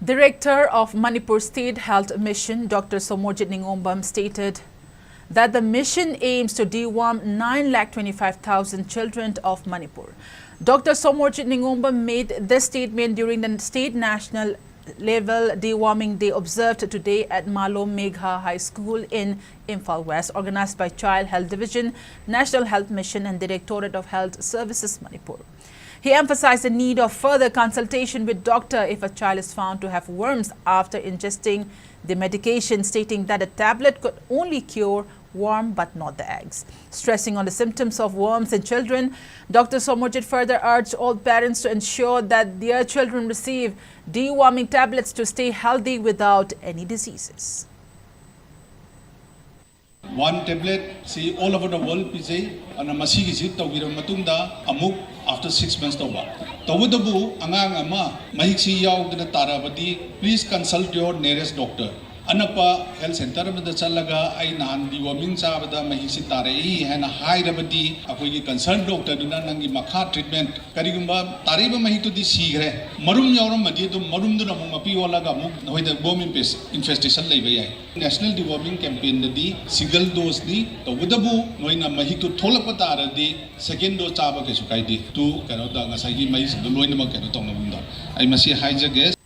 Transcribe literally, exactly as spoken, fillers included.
Director of Manipur State Health Mission, Doctor Somorjit Ningombam, stated that the mission aims to deworm nine lakh twenty-five thousand children of Manipur. Doctor Somorjit Ningombam made this statement during the state national level deworming day observed today at Malom Megha High School in Imphal West, organized by Child Health Division, National Health Mission, and Directorate of Health Services, Manipur. He emphasized the need of further consultation with doctor if a child is found to have worms after ingesting the medication, stating that a tablet could only cure worm but not the eggs. Stressing on the symptoms of worms in children, Doctor Somorjit further urged all parents to ensure that their children receive deworming tablets to stay healthy without any diseases. One tablet ꯁꯤ all over the world ꯄꯤꯖꯩ꯫ ꯑꯗꯨꯅ ꯃꯁꯤꯒꯤꯁꯤ ꯇꯧꯕꯤꯔꯕ ꯃꯇꯨꯡꯗ ꯑꯃꯨꯛ after six months ꯇꯧꯕ꯫ ꯇꯧꯕꯇꯕꯨ ꯑꯉꯥꯡ ꯑꯃ ꯃꯍꯤꯛꯁꯤ ꯌꯥꯎꯗꯅ ꯇꯥꯔꯕꯗꯤ, please consult your nearest doctor. ꯑꯅꯛꯄ health centre ꯑꯃꯗ ꯆꯠꯂꯒ ꯑꯩ ꯅꯍꯥꯟ deworming ꯆꯥꯕꯗ ꯃꯍꯤꯛꯁꯤ ꯇꯥꯔꯛꯏ ꯍꯥꯏꯅ ꯍꯥꯏꯔꯕꯗꯤ, ꯑꯩꯈꯣꯏꯒꯤ concerned doctorꯗꯨꯅ ꯅꯪꯒꯤ ꯃꯈꯥ treatment, ꯀꯔꯤꯒꯨꯝꯕ ꯇꯥꯔꯛꯏꯕ ꯃꯍꯤꯛꯇꯨꯗꯤ ꯁꯤꯈ꯭ꯔꯦ, ꯃꯔꯨꯝ ꯌꯥꯎꯔꯝꯃꯗꯤ ꯑꯗꯨꯝ ꯃꯔꯨꯝꯗꯨꯅ ꯑꯃꯨꯛ ꯃꯄꯤ ꯑꯣꯜꯂꯒ ꯑꯃꯨꯛ ꯅꯈꯣꯏꯗ worm infes-, infestation ꯂꯩꯕ ꯌꯥꯏ꯫ National deworming campaignꯗꯗꯤ single doseꯅꯤ꯫ ꯇꯧꯕꯇꯕꯨ ꯅꯣꯏꯅ ꯃꯍꯤꯛꯇꯨ ꯊꯣꯛꯂꯛꯄ ꯇꯥꯔꯗꯤ second dose ꯆꯥꯕ ꯀꯩꯁꯨ ꯀꯥꯏꯗꯦ꯫ ꯇꯨ ꯀꯩꯅꯣꯗ ꯉꯁꯥꯏꯒꯤ ꯃꯍꯤꯛꯁꯤꯡꯗꯣ ꯂꯣꯏꯅꯃꯛ ꯀꯩꯅꯣ ꯇꯧꯅꯕꯗ ꯑꯩ ꯃꯁꯤ ꯍꯥꯏꯖꯒꯦ꯫